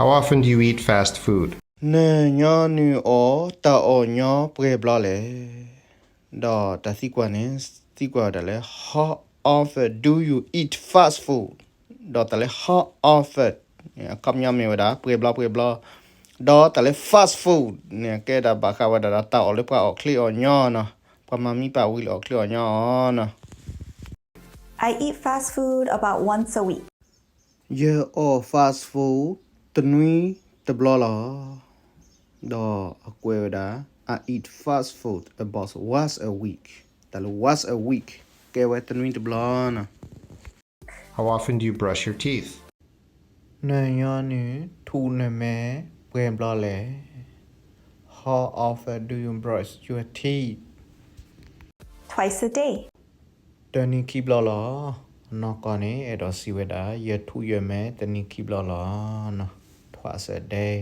How often do you eat fast food? နညီနုၢ်အီၣ်တၢ်အီၣ်ညီပှဲၤဘျီလဲၣ်. ဒီးတၢ်သံကွၢ်န့ၣ် သံကွၢ်ဝဲဒၣ်လၢ How often do you eat fast food? ဒီးတၢ်လၢ how often န့ၣ် အခီပညီမ့ၢ်ဝဲဒၣ် ပှဲၤဘျီပှဲၤဘျီ, ဒီးတၢ်လၢ fast food န့ၣ် ကဲဒၣ်ဘၣ်ဃးဝဲဒၣ်ဒီးတၢ်အီၣ်လၢပှၤအီၣ်ချ့အီၣ်ညီနီၤ, ပှၤမၤမံပာ်ဝံၤလၢအီၣ်ချ့အီၣ်ညီအီၤနီၤ. I eat fast food about once a week. ယအီၣ် fast food တနွံတဘျီလီၤ. ဒီးအကွဲးဝဲဒၣ် I eat fast food about once a week. တၢ်လၢ once a week ကဲဝဲတနွံတဘျီနီၤ. How often do you brush your teeth? နညီနုၢ်ထူးနမဲပှဲၤဘျီလဲၣ်. How often do you brush your teeth? Twice a day. တနံၤခံဘျီလီၤ. အနီၢ်ကီၢ်န့ၣ် အဲၣ်ဒိးစံးဝဲဒၣ် ယထူးယမဲတနံၤခံဘျီလီၤ. Twice a day.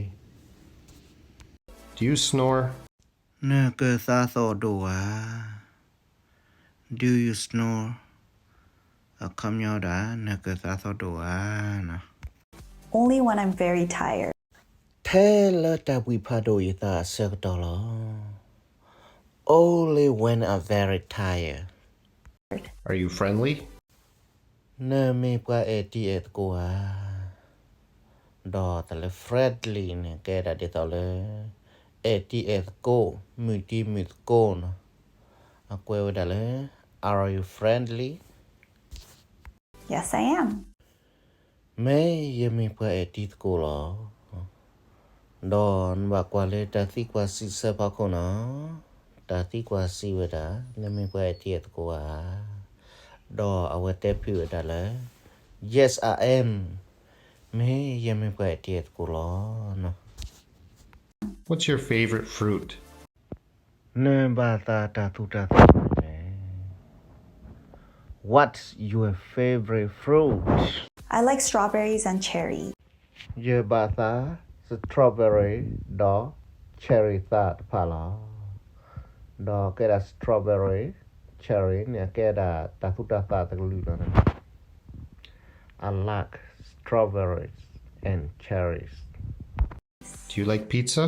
Do you snore? နကသးသီၣ်ဒိၣ်ဧါ. Do you snore? အခီပညီဒၣ် နကသးသီၣ်ဒိၣ်ဧါနီၤ. Only when I'm very tired. ထဲလၢတၢ်ဘှံးဖးဒိၣ်ယသးအဆၢကတီၢ်လီၤ. Only when I'm very tired. Are you friendly? နမ့ၢ်ပှၤအဲၣ်တံၤအဲၣ်သကိးဧါ. ဒီးတၢ်လၢ friendly န့ၣ် ကဲဒၣ်ဒ်သိးလၢ အဲၣ်တံၤအဲၣ်သကိး, မုာ်တံၤမုာ်သကိးနီၤ. အကွဲးဝဲဒၣ်လၢ Are you friendly? မ့ၢ်ယမ့ၢ်ပှၤအဲၣ်တံၤသကိးလီၤ. ဒီးနဘၣ်ကွၢ်လၢတၢ်သံကွၢ်စံးဆၢဖီခိၣ်နီၤ. တၢ်သံကွၢ်စံးဝဲဒၣ် နမ့ၢ်ပှၤအဲၣ်တံၤအဲၣ်သကိးဧါ. ဒီးအဝဲတဲဖုးဝဲဒၣ်လၢ Yes, I am. မ့ၢ်ယမ့ၢ်ပှၤအဲၣ်တံၤအဲၣ်သကိးလီၤ. What's your favorite fruit? နဘၣ်သးတၢ်သူၣ်တၢ်သၣ်မနုၤလဲၣ်. What's your favorite fruit? I like strawberries and cherry. ယဘၣ်သး strawberry ဒီး cherry သၣ်တဖၣ်လီၤ. ဒီးကဲဒၣ် strawberry, cherry န့ၣ် အကဲဒၣ်တၢ်သူၣ်တၢ်သၣ်တကလုာ်လီၤ. I like strawberries and cherries. Do you like pizza?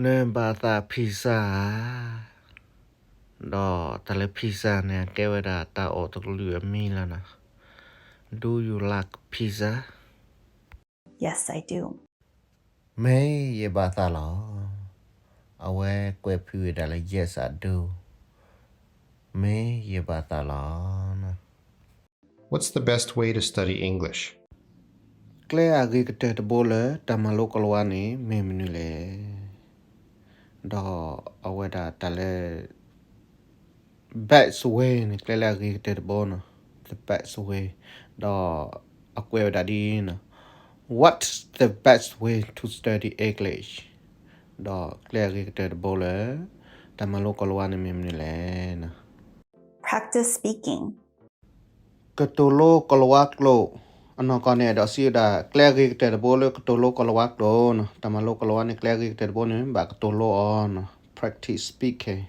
နဘၣ်သး pizza ဧါ. ဒီးတၢ်လၢ pizza န့ၣ် အကဲဝဲဒၣ်တၢ်အီၣ်တကလုာ်အမံၤလီၤနီၤ. Do you like pizza? Yes, I do. မ့ၢ်ယဘၣ်သးလီၤ. အဝဲကွဲးဖုးဝဲဒၣ်လၢ Yes, I do. မ့ၢ်ယဘၣ်သးလီၤ. What's the best way to study English? ကျဲအဂ့ၤကတၢၢ်တဘိလၢတၢ်မၤလိကီၤလၤဝါန့ၣ် မ့ၢ်မနုၤလဲၣ်. ဒီးအဝဲဒၣ်တၢ်လၢ best way န့ၣ် ကျဲလၢအဂ့ၤကတၢၢ်တဘိနီၤ, the best way. ဒီးအကွဲးဝဲဒၣ်ဒ်အံၤနီၤ, What's the best way to study English? ဒီးကျဲအဂ့ၤကတၢၢ်တဘိလၢ တၢ်မၤလိကီၤလၤဝါန့ၣ်မ့ၢ်မနုၤလဲၣ်. Practice speaking. ကတိၤလိကီၤလၤဝါကျိာ်, အနီၢ်ကီၢ်န့ၣ် အဲၣ်ဒိးစံးဝဲဒၣ် ကျဲအဂ့ၤကတၢၢ်တဘိလၢကတိၤလိကီၤလၤဝါကျိာ်နီၤ, တၢ်မၤလိကီၤလၤဝါန့ၣ် ကျဲအဂ့ၤကတၢၢ်တဘိန့ၣ် ဘၣ်ကတိၤလိအီၤနီၤ, practice speaking.